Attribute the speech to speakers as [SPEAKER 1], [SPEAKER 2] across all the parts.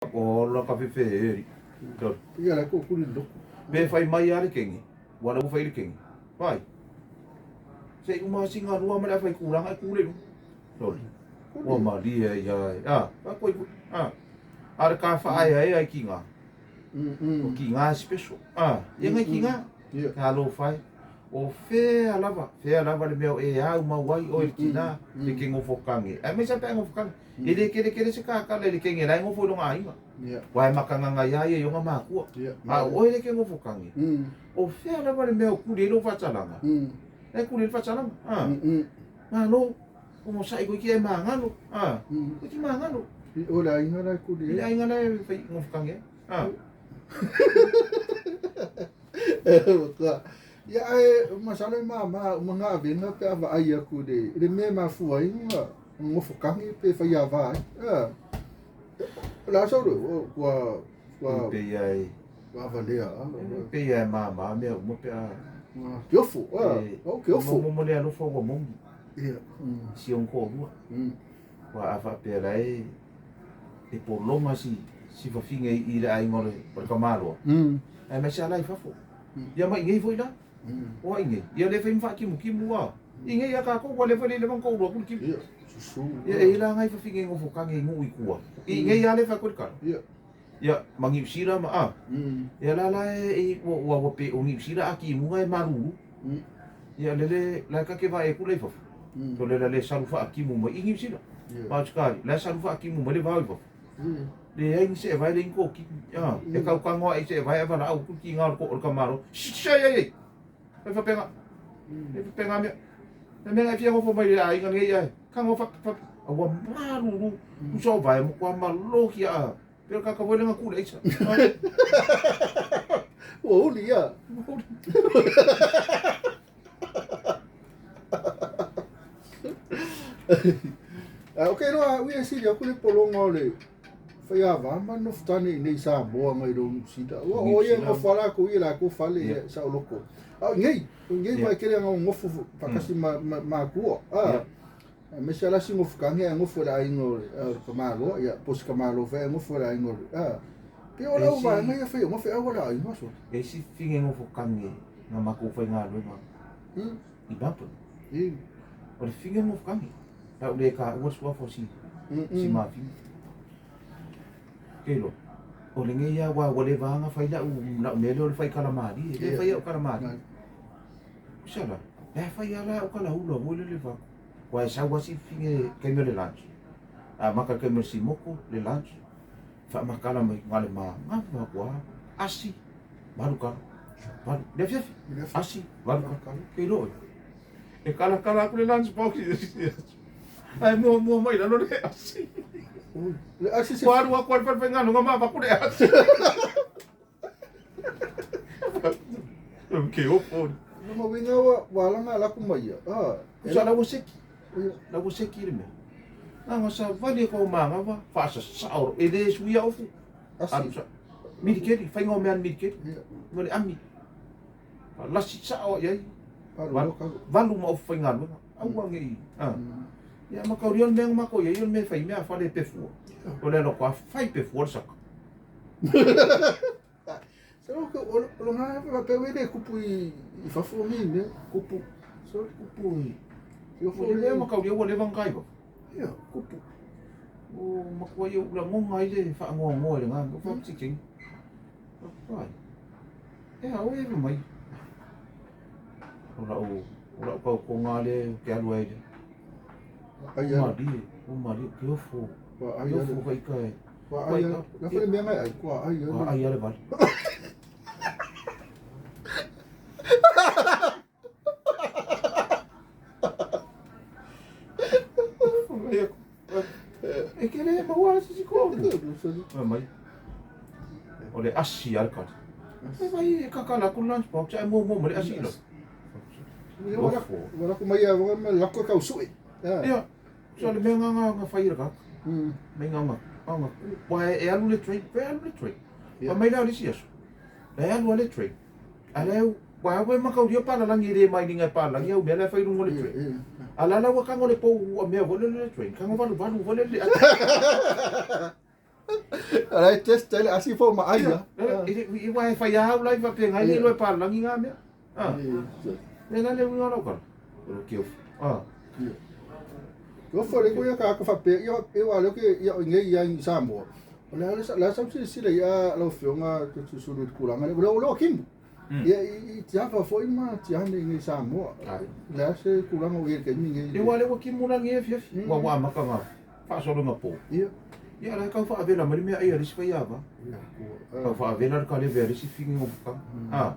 [SPEAKER 1] Ola ka fefe e
[SPEAKER 2] Ia la ko kuli loko.
[SPEAKER 1] Pe fai mai a le kenge. Ua la fai le kenge. Vai. Se i uma singa lua ma le fai kulanga e kule lu. Loli. Ua malie ia e. Ah, pa koi. Ah. Ara ka fa ai ai ai ki ngā. O ki ngā special. Ah, ia ngai ki ngā. Ka lo fai. O fea lava, fea lava le mea o e au mau ai o e tina, le ke ngofo kange. Ai mai sa pe ngofo kange. E le kelekele se kākala i le kenge la e ngofo i longa aiga. Ua e makanganga iā ia i ona makua. A o oe le ke ngofo kange. O fea lava le mea o kuli ai lou faatalaga. La e kuli ai le faatalaga. A. Malo. O mo sa'i koe ki e māgalo. A. Koe ki māgalo.
[SPEAKER 2] O le aiga la e kuli ai.
[SPEAKER 1] I le aiga la e fai ngofo kange ai. A.
[SPEAKER 2] Ia ae masalo e māmā uma ngā avega pe a vaai aku i le mea e mafua ai ona nofo kage pe faiava ai. O le a sau ua ua
[SPEAKER 1] Pei ai
[SPEAKER 2] ua valea.
[SPEAKER 1] Pei ai māmā mea uma pe a
[SPEAKER 2] Ke ofo, o ke ofo.
[SPEAKER 1] Mo le alofa ua moni.
[SPEAKER 2] Ia.
[SPEAKER 1] Si on koʻolua. Ua a faapea la e e pologa si si fafine i le aiga o le o le tamaloa. Aemaise lava la i fafo. Ia ma inei foi la. O ai nei. Ia le fai ma faakimukimua. I nei a kākou ua le fai le leva ona toʻolua atu le kimu.
[SPEAKER 2] Ia, susu.
[SPEAKER 1] Ia e i la ngai fafine nofo kage i nuu i tua. I nei a le fai koe le kala.
[SPEAKER 2] Ia.
[SPEAKER 1] Ia, ma Niu Sila ma a. Ia la la e ua ua ua pe o Niu Sila a kimuga e malulu. Ia lele la ka ke va e kula i fafo. To le la le salu faakimu mai i Niu Sila. Ma o tikari, la salu faakimu mai le vao i fafo. Leai ni seʻevae leai ni kokini. E kaukago aʻe i seʻevae ae valaau atu le tiga o le tamaloa. Shh! Ai ai ai! Fai faapena. Fai faapena mea. Le mea e fia nofo mai le aiga nei ae. Kago fa fa a ua malulu. Usa o vae mo kua maloki a. Pe o kaka foi le nga kule aisa.
[SPEAKER 2] Ua uli ia.
[SPEAKER 1] Ua uli.
[SPEAKER 2] Ok loa ui e sili aku le pologa o le faiava ma nofo tane i nei Samoa ngai lo Niu Sila. Ua o ia ngofo ala ko ia la ko fale ia sa o loko. A nei, nei mai kele nga ngofo pakasi ma ma kua. Ah. Me se ala si ngofo kange a ngofo la ingo ka malo ia pos ka malo fe ngofo la ingo. Ah. Pe o la uva ngai fe ngofo au la ingo so.
[SPEAKER 1] E si finge ngofo kange nga makou faigaluega i Melbourne. O le fige nofokange. La u le ka ua suafa o si si mafine. Ke lo. O le ngei a wa ua le vaga fai lau lau mea lea o le fai kalamali. E le fai au kalamali. Sala. E fai ala au kala hula voi le le vaku. Wa e sau asi fige kaimi o le lunch. A maka kaimi o le simoko le lunch. Faamakala mai nga le ma nga ma kua asi valu kalo valu le afiafi asi valu kalo ke lo e kala kala aku le lunch box ai mua mua mai lalo le asi
[SPEAKER 2] Le asi se
[SPEAKER 1] ua alu aku ale fale faigaluega ma avaku le asi ke ofo
[SPEAKER 2] Ma winga wa wa langa la ku mai. Ah.
[SPEAKER 1] Sa la ua seki la ua seki le mea na sa vali e ko magawa faasasao e le suia ofu
[SPEAKER 2] Asi.
[SPEAKER 1] Alu milikeli faiga o mea ni milikeli mo le ami lasi sao i ai valu ma ofu faigaluega aua nei a ia ma kauria le mea na makou i ai o le mea e fai mea fale e pefua o le aloko a fai pefua le saka.
[SPEAKER 2] Sa o o lo nga pa pe we le kupu i i fafo ni ne.
[SPEAKER 1] Kupu
[SPEAKER 2] So
[SPEAKER 1] kupu i
[SPEAKER 2] yo fo
[SPEAKER 1] o le mea ma kauria ua leva na kaiva.
[SPEAKER 2] Ia.
[SPEAKER 1] Kupu o matua ia ulagoga ai le faagoagoa i le gaga o faapiti ai e a oe e mai o lau o lau kaukoga le ke alu ai le
[SPEAKER 2] Ai
[SPEAKER 1] o malie o malie ke ofo
[SPEAKER 2] Wa ai
[SPEAKER 1] ke ofo ka ika e
[SPEAKER 2] Wa ai la fo le mea ngai ai kua ai
[SPEAKER 1] wa ai ale vale. E ke le maua se si ko. Mai. O le asi ale kali. E vai e kakala ku lunch box ai mo mo mo le asi lo.
[SPEAKER 2] Wa la ku mai a wa ma la ko kau sui.
[SPEAKER 1] Ia. So le mea nga nga nga fai le kaka. Mai nga nga nga wa e alu le train, pe alu le train. Pa mai la le si aso. La e alu le train. A le wa wa makauria palalangi le mai ninga palalangi au mea la fai lungo le train. A la la wa kango le pou a mea vole le train. Kango valu valu vole le.
[SPEAKER 2] La e test ai le asi fo ma ai a.
[SPEAKER 1] I wa e fai au lai fa pe ngai ni loe palangi ngā mea. Ah. Le la le uiga lau kala. O lo kiofu. Ah.
[SPEAKER 2] Ko fo le ko ia ka ka fa pe ia e wa le ke ia ngai ia i Samoa. O le ale la sa si si le ia lau fionga te tusulu i kulanga le o lo kimu. Ia i tiafa foi ma tiane i ngai Samoa. Le a se kulanga o ia ke ni ngai.
[SPEAKER 1] E wa le wa kimu la ngai fi fi. Wa wa maka ngā. Whaasolo ngā pō.
[SPEAKER 2] Ia.
[SPEAKER 1] Ia la kau whaavela mari mea ia risi whai ava. Kau whaavela le ka leve a risi fingi ngō whaka. Ah.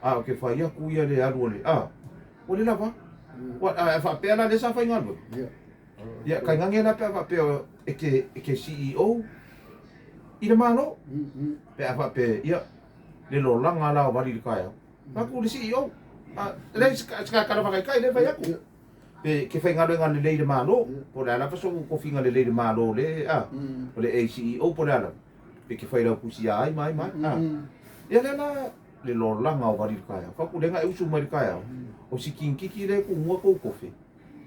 [SPEAKER 1] Ah, ke whai aku ia le alu ole. Ah. O le lava. Wa a whaapea la le sa whai ngā
[SPEAKER 2] Ia.
[SPEAKER 1] Ia, kai ngange la pea whaapea e ke CEO i le malo. Pea whaapea, ia, le lolanga la o wari le kai au. Paku le CEO. Ah, le ska kala whakai kai le whai aku. Pe ke whai ngā le lei le malo. Po le ala faso ko finga le lei le malo le, ah. O le ACEO po le ala. Pe ke whai rau kusi ai mai mai. Ah. Ia le la le lolanga o wari le kai au. Paku lenga e usu mai le kai au. O si kinkiki le ku mua kou kofe.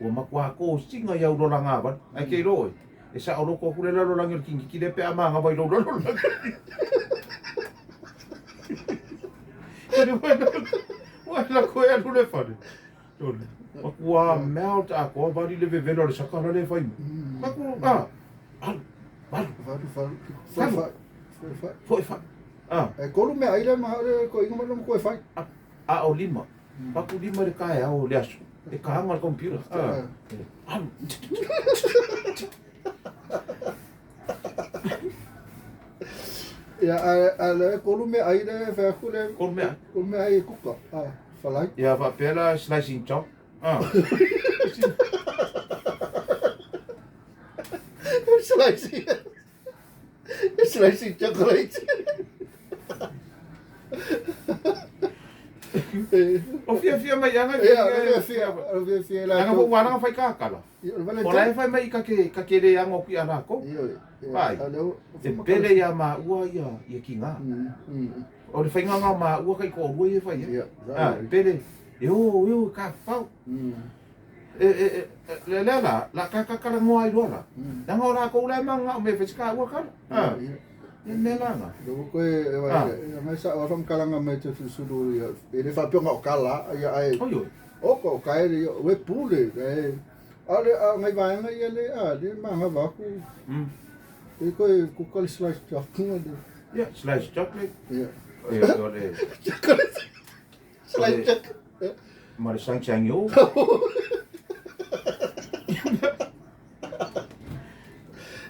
[SPEAKER 1] Ua makua ko singa iau lolanga wari. Ai ke roe. E sa o loko kule la lolanga le kinkiki le pe ama ngā wai lo lolanga. Wai la koe alu le whare. Makua mea o te akoa wari le vevelo le sakara le whai. Maku, ah, alu, valu,
[SPEAKER 2] Valu valu. Foi fai. Foi fai.
[SPEAKER 1] foi whai. Ah,
[SPEAKER 2] E kolu mea ai le ma le ko inga ma ko e fai.
[SPEAKER 1] a o lima. Paku lima le kai au le aso. E ka hanga le computer. Ah, alu.
[SPEAKER 2] Ia a le kolu mea ai le fa ku le
[SPEAKER 1] Kolu mea.
[SPEAKER 2] Kolu mea ai e kuka. Ah, falai.
[SPEAKER 1] Ia whapea slicing chop. Ah.
[SPEAKER 2] Slicing. Slicing chocolate.
[SPEAKER 1] O fia fia mai anga
[SPEAKER 2] Ia, o fia o fia fia la.
[SPEAKER 1] Anga fo wana whai kakala. O lai whai mai ka ke ka ke le anga ki ana ko. Vai. E pele ia ma ua ia ia ki ngā. O le whainga ngā ma ua kai ko rua ia whai.
[SPEAKER 2] Ia.
[SPEAKER 1] Ah, pele. E o e o ka whau. E e le le la la ka ka kala ngoa i loa la. Nanga o la ko ula manga o me whetsika ua kala. Ah. E me langa.
[SPEAKER 2] Lo ko e wa mai sa wa fam kalanga mai te susulu ia. E le fa pionga o kala ia ai.
[SPEAKER 1] Oi oi.
[SPEAKER 2] O ko ka e we pule e. Ale a ngai vaenga ia le a le manga va ku. E ko e ku kala slice chocolate.
[SPEAKER 1] Yeah, slice chocolate.
[SPEAKER 2] Ia.
[SPEAKER 1] E o le
[SPEAKER 2] Chocolate. Slice chocolate.
[SPEAKER 1] ma le sang sang yo.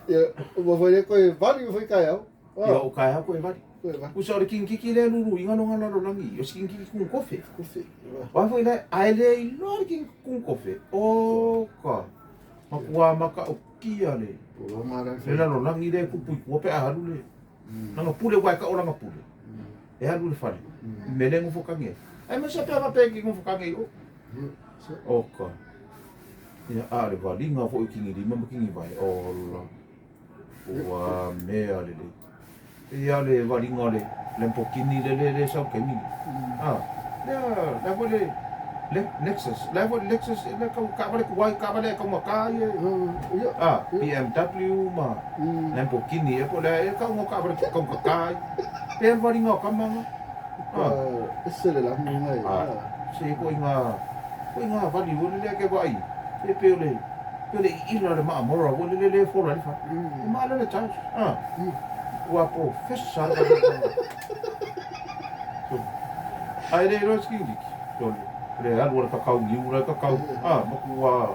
[SPEAKER 2] Ia, ua foi le koe vali foi kai au.
[SPEAKER 1] Ia o kai hako e vari.
[SPEAKER 2] Koe vali.
[SPEAKER 1] Usa o le kinkiki le lulu inga no ngana lolangi. O si kinkiki kung kofe.
[SPEAKER 2] Kofe.
[SPEAKER 1] Wa foi le ai le i loa le king kung kofe. O ka. Makua maka o kia le.
[SPEAKER 2] O mara
[SPEAKER 1] Le la lolangi le kupu i kua pe a halu le. Nanga pule wai ka o langa pule. E halu le fale. Mele ngofo kange. Ai masa pe ama pe ki ngofo kange o. O ka. Ia a le valinga fo i kingi lima ma kingi vai. O la. Ua mea le le. Ia le valinga le Lamborghini le le le sau kemi. Ah. Le la fo le le Lexus. La fo Lexus le ka ka vale kuai ka vale ka ngaka ia.
[SPEAKER 2] Ia.
[SPEAKER 1] Ah, BMW ma Lamborghini e po le e ka ngaka vale ka ngaka. Pe valinga ka manga. Ah.
[SPEAKER 2] Se le la munga ia.
[SPEAKER 1] Ah. Se ko inga ko inga vali wo le ke vai. E pe le pe le ila le ma mora wo le le fo la le fa. Ma le le tau. Ah. Ua professor la. Ai le ro ski dik. Le alu le kakau ni ura kakau. Ah, makua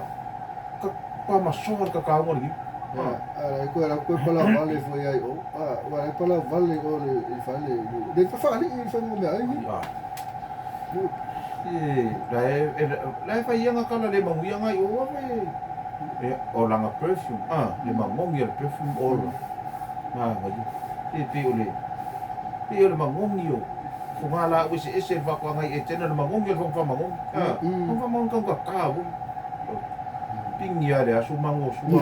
[SPEAKER 1] ka pa ma so le kakau ngoli.
[SPEAKER 2] Ah, ala ko ala ko pala vale foi ai o. Ah, wa pala vale o le fale. Le fa fa le fa mo me ai.
[SPEAKER 1] Ah. E la e la e fa ianga kala le mangu ianga i o wa e o langa perfume. Ah, le mangongi le perfume o la. Ah, ngai. E pe o le pe o le mangongi o. Ko ngā la ue se ese whakwa ngai e tena le mangongi le whakwa mangongi. Ah, whakwa mangongi ka ka wo. Pingi a le asu mango sua.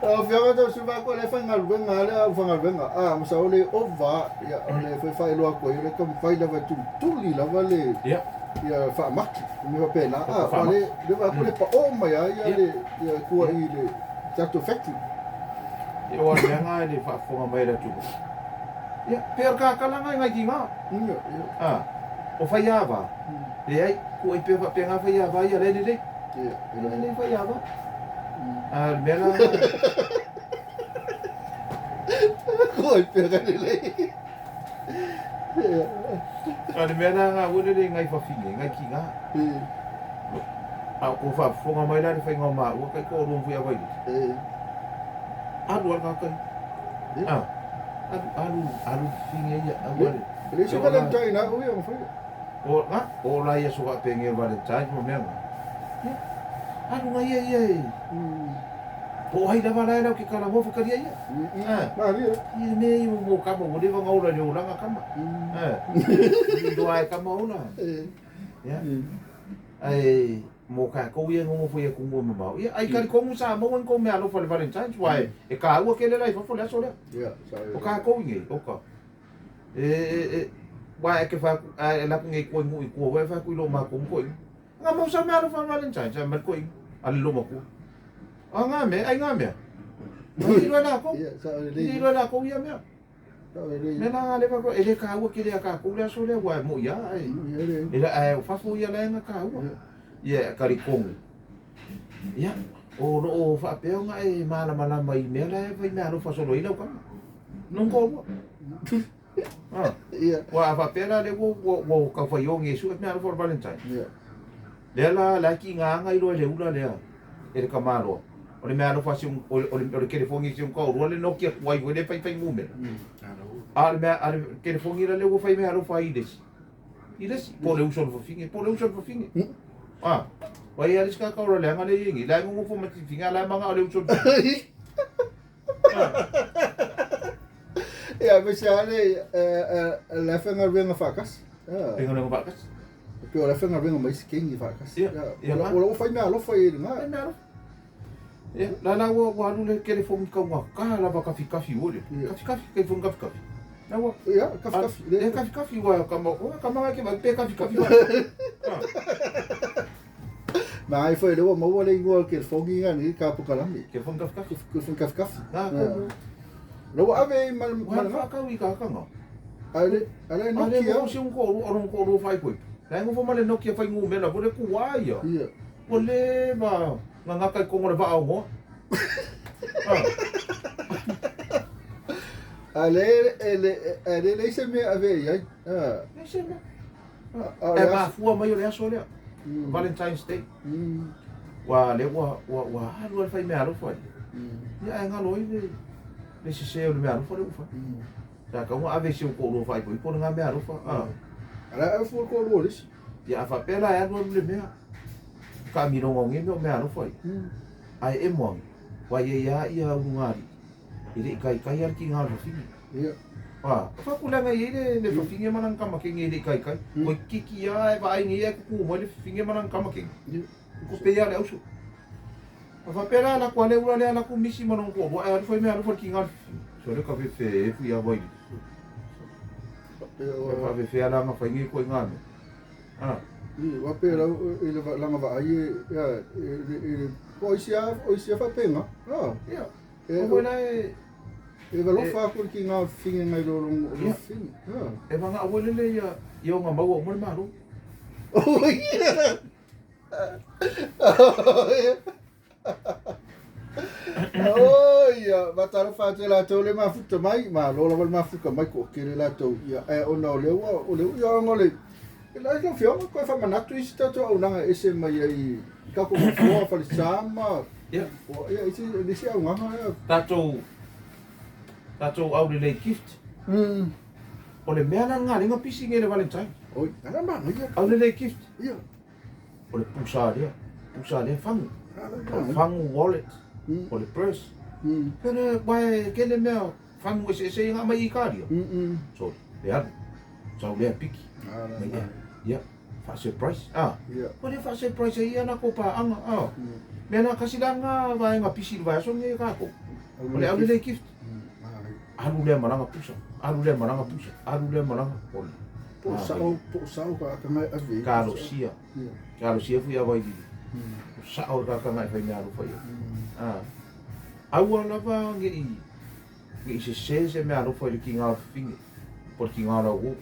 [SPEAKER 2] O fianga tau suva ko le whanga luenga le au whanga luenga. Ah, masa o le ova, ia o le whai whai loa koe, o le kam whai lava tuli tuli lava le.
[SPEAKER 1] Ia.
[SPEAKER 2] Ia faamaki mea faapena a le le va le paʻo mai a ia le ia kua i le tatou factory.
[SPEAKER 1] Ia ua mea nga le faafofoga mai le atunuu. Ia pe o le kakalaga e ngai ki nga.
[SPEAKER 2] Ia ia.
[SPEAKER 1] A o faiava. Leai kuai pea faapena faiava ia le lelei.
[SPEAKER 2] Ia
[SPEAKER 1] E lelei faiava. A le mea la
[SPEAKER 2] kuai pea ka lelei.
[SPEAKER 1] A le mea la nga ua lelei ngai fafine ngai ki nga. A o ko faafofoga mai la le faiga o maua kai ko lua fui avai. Alu alu kakai. A alu alu alu fine ia alu alu.
[SPEAKER 2] Le se Valentine a ui ma fai.
[SPEAKER 1] O nga o la ia so faapenge Valentine ma mea nga. Ia alu nga ia ia e. Po o ai lava la e lau ke kala mo whakaria ia.
[SPEAKER 2] Ma ria.
[SPEAKER 1] Ia me i mo kama o leva nga ola le olanga kama. I loa e kama ola. Ia. Ai mo ka kou ia ngongo foi ku mo mamao. Ia ai kari kongu sa mo wan ko me alofa le Valentine's wai e ka ua ke le lai fafo le aso lea.
[SPEAKER 2] Ia, sa.
[SPEAKER 1] O ka kou nge o ka. E e e wai e ke fa e la ku nge ko ngu i ko wai fa ku lo ma ko ko. Nga mo sa me alofa Valentine's a mal ko i. Ale lo ma ku. A ngā mea, ai ngā mea. Ai loa la ko.
[SPEAKER 2] Ia, sa le.
[SPEAKER 1] Ni loa la ko ia mea.
[SPEAKER 2] Sa le.
[SPEAKER 1] Me la ngā lewa ko e le ka ua ke lea ka kou le aso lea ua e mo ia ai.
[SPEAKER 2] Ia le.
[SPEAKER 1] E la ai o fafo ia la nga ka ua. Ia kari kongu. Ia o lo o whaapea nga e malamalama i mea la e whai mea alofa solo i lau kama. Nong ko ua. Ah.
[SPEAKER 2] Ia.
[SPEAKER 1] Ua whaapea la le ua ua ua ka whai o ngesu e mea alofa o Valentine.
[SPEAKER 2] Ia.
[SPEAKER 1] Lea la la ki ngā anga i loa le ula lea e le kamaloa. O le mea alofa si o le telefongi si ka o le Nokia kuai foi le fai fai ngumela. A le mea a le telefongi la le ua fai mea alofa i le si. I le si po le uso le fafinge, po le uso le fafinge. Ah. Wai a le ska ka o le anga le yengi, la ngongo fo mati finga la manga o le uso.
[SPEAKER 2] Ia, me se ale la fenga renga fakas. Ia.
[SPEAKER 1] Penga lenga fakas.
[SPEAKER 2] Pe o la fenga renga mai skengi fakas.
[SPEAKER 1] Ia.
[SPEAKER 2] Ia. O la fai mea alofa i nga.
[SPEAKER 1] Mea alofa. Ia, la la ua ua alu le telefoni kau ngā ka lava kafi kafi ua le. Kafi kafi, telefoni kafi kafi. La ua.
[SPEAKER 2] Ia, kafi kafi.
[SPEAKER 1] Le kafi kafi ua kama, ua kama ke pe kafi kafi.
[SPEAKER 2] Ma ai foi le ua maua le ingoa telefoni nga ni ka pukalami.
[SPEAKER 1] Telefoni kafi kafi.
[SPEAKER 2] Telefoni kafi kafi.
[SPEAKER 1] Na ko.
[SPEAKER 2] La ua ave mal
[SPEAKER 1] mal whakau i kakanga.
[SPEAKER 2] Ale ale Nokia.
[SPEAKER 1] Ale mo si un ko o ko ro fai koi. La ngo fo male Nokia fai ngumela bo le ku wa ia.
[SPEAKER 2] Ia.
[SPEAKER 1] O le ma nga nga kai kongo le va o.
[SPEAKER 2] Ale ele ale le se me ave ia. Ah.
[SPEAKER 1] Le se me. E mafua mai o le aso lea. Valentine's Day. Wa le wa wa wa alu al fai mea alofa. Ia e ngalo i le le sese o le mea alofa le ufa. Sa ka ua ave se o ko ro fai ko i ngā mea alofa. Ah.
[SPEAKER 2] Ala e fu ko ro le.
[SPEAKER 1] Ia fa pela e alu alu le mea. Ka mironga nge mea o mea alofa i. Ai e moangi. Wa ia ia ia ungari. I le kai kai al ki ngā whawhingi.
[SPEAKER 2] Ia.
[SPEAKER 1] Ah, whakulanga i le le whawhingi manang kama ke nge le kai kai. Ko kiki ia e vai nge ia kuku mo le whawhingi manang kama ke. Ko pe ia le ausu. A whapera la ko le ura le ala ko misi manong ko wa e alfa me alfa ki ngā. So le ka fe fe e fu ia vai. Ka fe fe ala nga whaingi ko i ngā me. Ah.
[SPEAKER 2] I wa pe la i le langa va ai ia i o isia o isia fa penga. Ah.
[SPEAKER 1] Ia. E o la e
[SPEAKER 2] e va lofa ko ki ngā finge ngai lo lo finge. Ah.
[SPEAKER 1] E vanga awele le ia ia nga maua mo le malo.
[SPEAKER 2] Oh ia. Oh ia, matara whāte la tau le mafuta mai, ma lola wale mafuka mai ko kere la tau ia e ona o leo o leo ia ngole. E la io fionga ko fa manatu isi tato au nanga ese mai ai ka ko foa fa le sama.
[SPEAKER 1] Ia.
[SPEAKER 2] O ia isi le si au nganga ia.
[SPEAKER 1] Tatou tatou au le gift. O le mea la ngā lenga pisi nge le Valentine.
[SPEAKER 2] Oi, ana ma ia.
[SPEAKER 1] Au le gift.
[SPEAKER 2] Ia.
[SPEAKER 1] O le pusa lea. Pusa lea fangu. Fangu wallet. O le purse. Pere wai kele mea fangu ese ese ngā mai i kāria. So, le alu. Sau lea piki. Ia. Fa surprise. Ah. Ko le fa surprise ia na ko pa anga. Ah. Mea na kasi la ngā vai ngā pisi vai so nge kā ko. O le au le gift. Alu lea maranga pusa. Alu lea maranga pusa. Alu lea maranga. Ole.
[SPEAKER 2] Po o sao, po o sao ka aka ngai ave.
[SPEAKER 1] Kalosia. Kalosia fui awa i o sao ka ka ngai fai mea alofa ia. Ah. Aua lava nge i nge i se se se mea alofa i le ki ngā finge. Po le ki ngā rau o.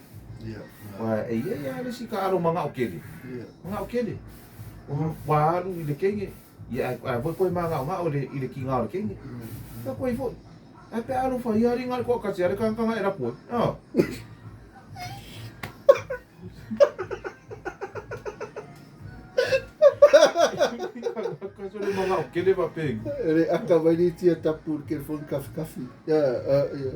[SPEAKER 1] Wa e ia ia le si ka alo manga o kele. Manga o kele. O wa alu i le kenge. Ia a voi koe manga o ngā o le i le ki ngā o le kenge. Ka koe foi. Ai pe alofa ia ringa le koa kati ale kanga e rapu. Ah. Ka sore manga o kele va peng.
[SPEAKER 2] Le aka vai ni tia tapu ke fon kafi kafi. Ya ya.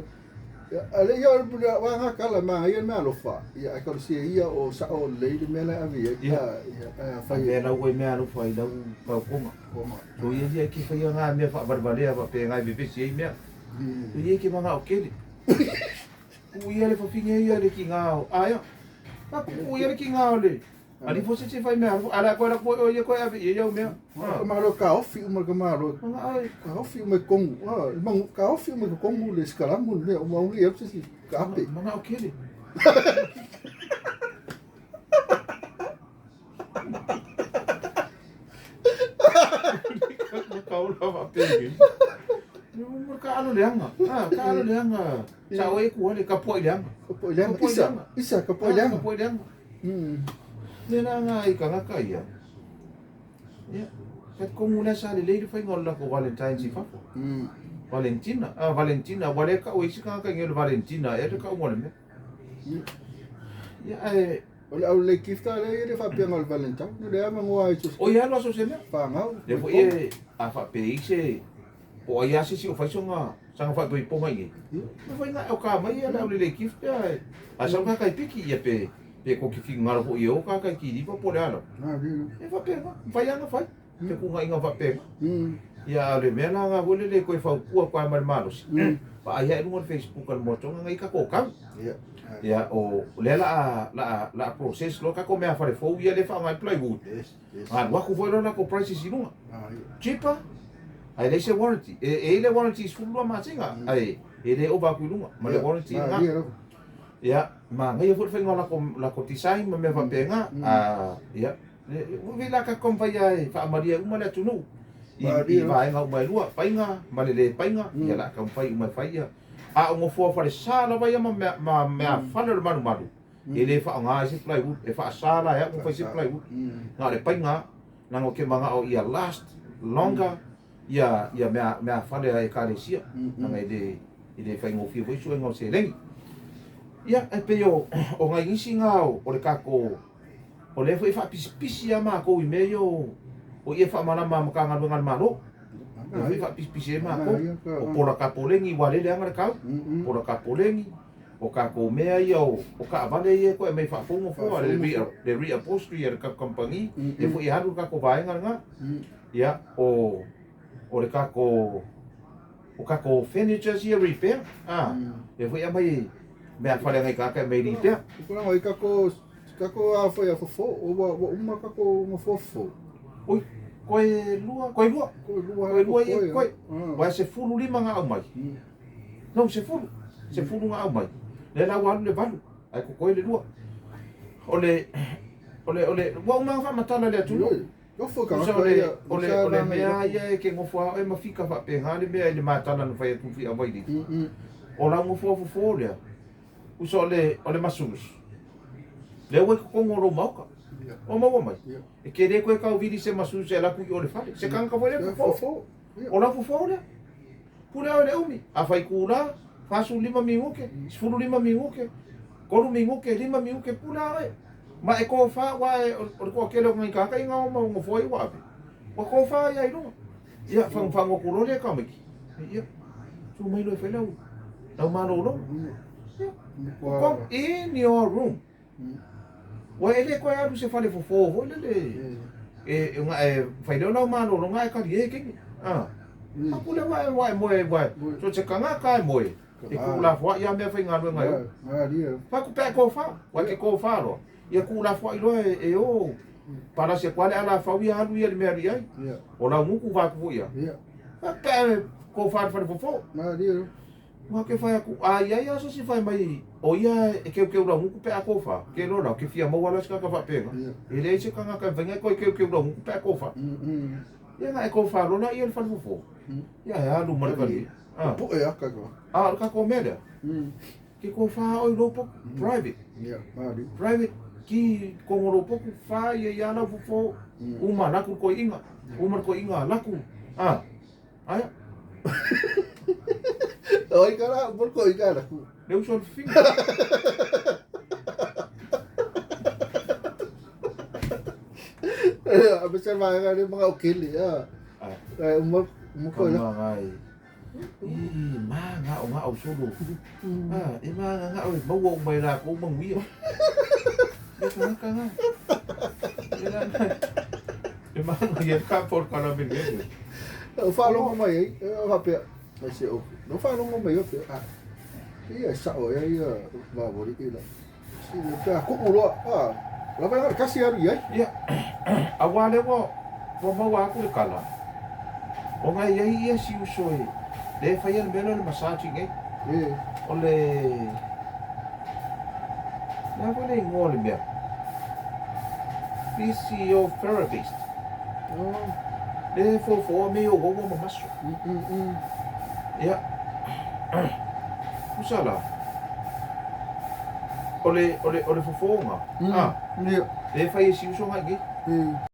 [SPEAKER 2] Ya ale ia o pula wa nga kala ma ia me alofa. Ia ai ka se ia o sa o le le me la ave. Ya ya
[SPEAKER 1] fai. Me la ue me alofa i lau pau konga. So ia ia ki whai ngā mea whaawarewarea wa pe ngai vevesi ei mea. So ia ki manga o kele. Ku ia le whawhinge ia le ki ngā o. Aia. Ka ku ia le ki ngā o le. Ani fo se whai mea. Ala koe la koe o ia koe ave ia iau mea.
[SPEAKER 2] Ka malo ka ofi uma ka malo. Ka ofi uma kongu. Ah, mangu ka ofi uma ka kongu le skalamu le mea o maungi e se ka ape.
[SPEAKER 1] Manga o kele. Ka ula wa penge. Mo ka alo leanga. Ah, ka alo leanga. Sa o e ku ale ka poi leanga.
[SPEAKER 2] Ka poi leanga. Isa, isa ka poi leanga.
[SPEAKER 1] Ka poi leanga. Le la nga i ka ngaka ia. Ia. Ka kongu le sa le leire whai ngā la ko Valentine's i fafo. Valentina. Ah, Valentina. Wale ka o isi ka ngaka i Valentina. E le ka ungo le mea. Ia, e...
[SPEAKER 2] O le au le gifta le le fa pia ngal Valentine. No le ama ngoa i
[SPEAKER 1] O ia lo so se mea.
[SPEAKER 2] Whangau.
[SPEAKER 1] Le fo ie a fa pe i se o ai ase si o fai songa sanga fa toi ponga i. Me fai nga o ka mai ia le au le gift ia. A sa ka kai piki ia pe pe ko ki fi ngaro fo i o ka kai ki ripa po le ala. E fa pe nga fai anga fai. Te ku nga inga fa pe. Ia le mea la nga vole le koe whaukua koe amari malosi. Pa ai hai lunga Facebook al moto nga i ka ko kau. Ia o le la la la process lo ka ko mea whare fou ia le wha ngai plywood. Nga waku foi la ko prices i lunga. Cheaper. Ai le se warranty. E le warranty is full ma tinga. Ai e le over ku lunga. Ma le warranty nga. Ia ma ngai fo whenga la ko design ma mea whapenga. Ah ia. Ui la ka kompai ai wha amaria uma le tunu. I vaenga uma e lua, painga, ma le le painga, ia la kampai uma whai ia. A o ngofua whare sala vai ma mea whale o le maru maru. E le wha ngā se plywood, e wha sala e aku whai se plywood. Ngā le painga, nango ke manga o ia last longer, ia mea whale a e kāresia. Nanga e le whai ngofia whai sua ngau se lengi. Ia, e pe o ngai ngisi ngā o le kako, o le whai wha pisi a mā kou i mea o ia wha mana mā maka ngā luenga malo. O whai wha pisi e mā kou. O pola ka polengi warele anga le kau. Pola ka polengi. O ka kou mea ia o ka avale ia koe mei wha whongo whoa. Le reupholstery a le ka kampangi. E fo i haru ka ko vaenga ngā. Ia o le kako o kako furniture ia repair. Ah, e fo i amai mea whare ngai kaka mei repair.
[SPEAKER 2] O kona i kako kako a whai a fofo, o wa uma kako nga fofo.
[SPEAKER 1] Oi, koe lua, koe lua. Koe lua ia, koe. Wai se fulu lima ngā au mai. No, se fulu. Se fulu ngā au mai. Le lau alu le valu. Ai ko koe le lua. O le, wa uma ngā matala le atu. O le mea ia e ke ngofua e mawhika wha pe ngā le mea i le mātala no whai atu whia waili. O lau ngofua fofo lea. Usa o le masurus. Le ue kokongo ro mauka. O maua mai. E ke le koe kau vili se masurus e lapu i o le whale. Se kanga ka le fofo. O lau fofo lea. Pule au le umi. A whai kūla, whasu 5 minguke, 15 minguke, 3 minguke, 5 minguke, pule au e. Ma e kōwha wa e o le koa kele o ngai kaka i ngā o maunga foi wa ape. Wa kōwha ia i runga. Ia, whango kurore e ka miki. Ia, tū mai loe whai lau. Lau mālolo. Ia, come in your room. Wa e le koe alu se whale fofo hoi le. E whai leo lau mālolo ngā e kari e kengi. Ah. A pule wa e wa e moe wa. So te kanga ka e moe. E kūla fua ia mea whai ngā lue ngai o. Wha ku pē kōwha. Wa ke kōwha roa. Ia kūla fua i loa e o. Para se kuale ala whau ia halu ia le mea ri ai. O lau nguku wā kufu ia. Wha pē kōwha le whare fofo. Ua ke fai aku, a i ai a se si fai mai, o ia e keukeu laugutu pe a kofa, ke lola, ke fia maua la se kaka faapenga. E leai se tagata e mafai ona toe keukeu laugutu pe a kofa. Ia na e kofa lola ia le fale fofo. Ia e alu ma le kali.
[SPEAKER 2] Ah. Poe a ka ko.
[SPEAKER 1] A o le tatou mea lea. Ke kofa oi lou poku, private.
[SPEAKER 2] Ia, mali.
[SPEAKER 1] Private ki kongo lou poku, fa ia ia lau fofo, uma laku koiinga, uma le koiinga laku. Ah. Aia.
[SPEAKER 2] Oi ka la, mo ko i ka la.
[SPEAKER 1] Le uso le fafine.
[SPEAKER 2] A me se vaega le mga o kele a. Ai uma uma ko la.
[SPEAKER 1] Kamagai. I ma nga o nga o solo. Ah, e ma nga nga o maua o mai la ko manguia. E ka ka nga. E la E ma nga ia ka por kala me le.
[SPEAKER 2] O faalogo mai ai, o faapea, ai se o. No faalogo mai o pe. Ah. Ia sao ia ia va voli ila. Si le pe ku ulo ah. La vai kasi alu iai.
[SPEAKER 1] Ia. A wa le wa ua maua aku le kala. O ngai ai ia si uso e. Le fai le mea le massage ngai.
[SPEAKER 2] E.
[SPEAKER 1] O le Le a le ingoa le mea. Physiotherapist.
[SPEAKER 2] Oh.
[SPEAKER 1] Le fofo me o o ma maso. Ia. Usa la. O le o le o le fofoga. Ah,
[SPEAKER 2] Ia.
[SPEAKER 1] le fai e si uso ngai ngai.
[SPEAKER 2] E.